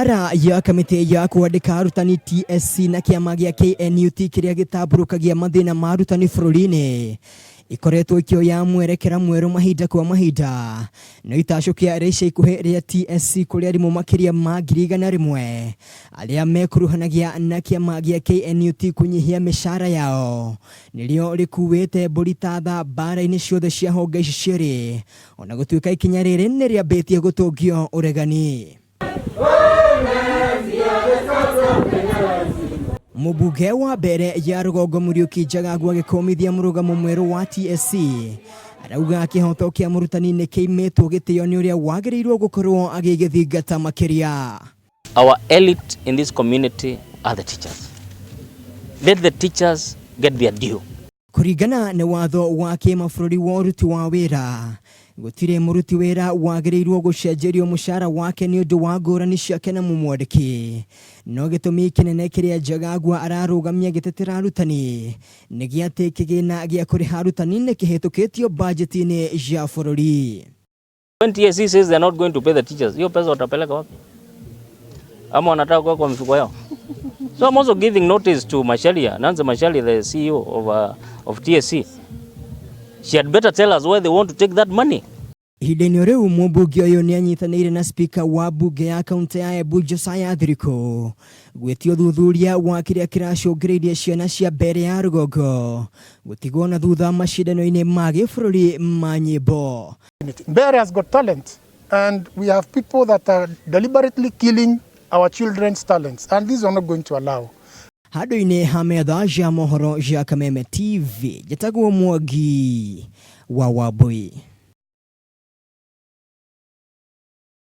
Mbara ya kamĩtĩ ya kwandĩka arutani TSC na kĩama gĩa KNUT kĩrĩa gĩtambũrũkagia mathĩna ma arutani bũrũri-inĩ ikoretwo ikĩoya mwerekera mwerũ mahinda kwa mahinda. No itacũkia rĩa ica ikuhĩ rĩa TSC kũrĩ arimũ makĩria ma 100,000 arĩa mekuruhanagia na kĩama gĩa KNUT kũnyihia mĩcara yao nĩrĩo rĩkuĩte mbũri ta tha mbara-inĩ ciothe cia honge ici cierĩ, ona gũtuĩka ikinya rĩrĩ nĩ rĩambĩtie gũtũngio ũregani. Mũmbunge wa mbere ya rũgongo Mũriũki Njagagua agĩkũmithia mũrũgamo mwerũ wa TSC arauga kĩhoto kĩa mũrutani nĩ kĩimĩtwo gĩtĩo nĩ ũrĩa wagĩrĩirwo gũkorwo agĩgĩthingata makĩria. Our elite in this community are the teachers. Let the teachers get their due. Kũringana na watho wa kĩmabũrũri wa ũruti wa wĩra, gũtirĩ mũruti wĩra wagĩrĩirwo gũcenjerio mũcara wake nĩ ũndũ wa ngũrani ciake na mũmwandĩki. No gĩtũmi kĩnene kĩrĩa Njagagua ararũgamia gĩtetera arutani nĩ gĩa atĩ kĩgĩna gĩa kũrĩha arutani nĩ kĩhĩtũkĩtio bajeti-inĩ ya bũrũri. When TSC says they're not going to pay the teachers, hiyo pesa watapeleka wapi? Ama wanataka kuweka kwa mifuko yao? So I'm also giving notice to Macharia, Nancy Macharia, the CEO of TSC. She had better tell us where they want to take that money. Ihinda-inĩ rĩu mũmbunge ũyũ nĩ anyitanĩire na spika wa mbunge ya kaunti ya Embu Josiah Thiriku gwĩtia ũthuthuria wa kĩrĩa kĩracũngĩrĩirie ciana cia mbere ya rũgongo gũtigwo na thutha macindano-inĩ ma gĩbũrũri ma nyĩmbo. Mbeere has got talent, and we have people that are deliberately killing our children's talents, and these are not going to allow. Handũ-inĩ ha metha ya mohoro ya Kameme TV, njĩtagwo Mwangi wa Wambui.